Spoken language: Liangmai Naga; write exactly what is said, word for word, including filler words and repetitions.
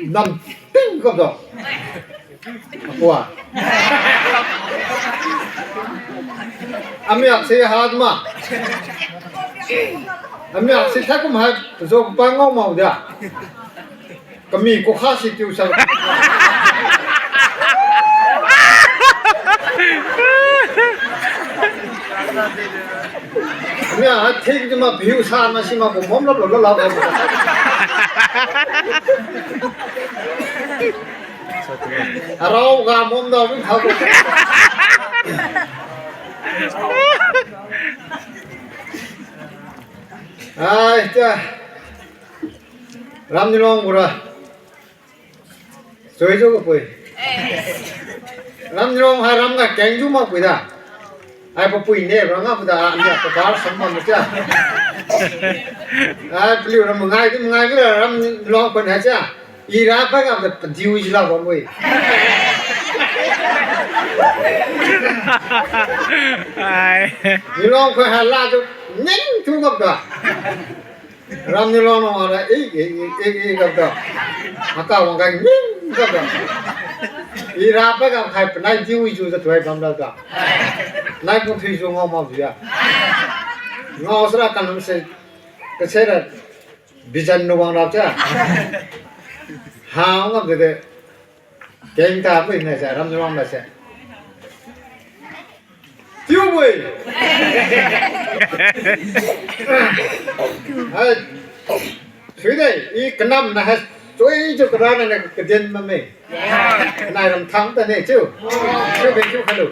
Nam ting kam do. Akua. Amiak si ha ma. Amiak si thai kum hai zo pa ngao mau da. Kami ko kha si tiu sa. Nia, ha thik di ma piu sa na si ma bo mom lo lo lo lo. Arau ga mom da bin tha. Ai cha. Ram ni long bura. Sui ju kapui. Ram ni long hai ram ga keng ju makpui da. Ai papui ne rang ga pu da, a, nia pa bar sam ma cha. Ai paliu ram ngai di ngai ga ram ni long pun hai cha. I ra pa ga da padiu ji la bamui. Ai. Ni long pun hai la ju ning tu gap da. Ram ni long long ara, eh, eh, eh, eh, eh, gap da. Aka wang kai ning gap da. I ra pa ga khai panai diu i ju za tuai bam da da. Nai kung thui ju ngao mau ju ya. Ngao sara kanam se, kase ra, bijan nu wang ra cha. Ha ngam de de. Keng ta pui nai se, ram ni long nai se. Tiu bui. Hai. Sui dai, i kanam na ha, sui ju kara na na kadin ma me. Nai ram thang ta ne, chiu. Chiu be chiu kalu.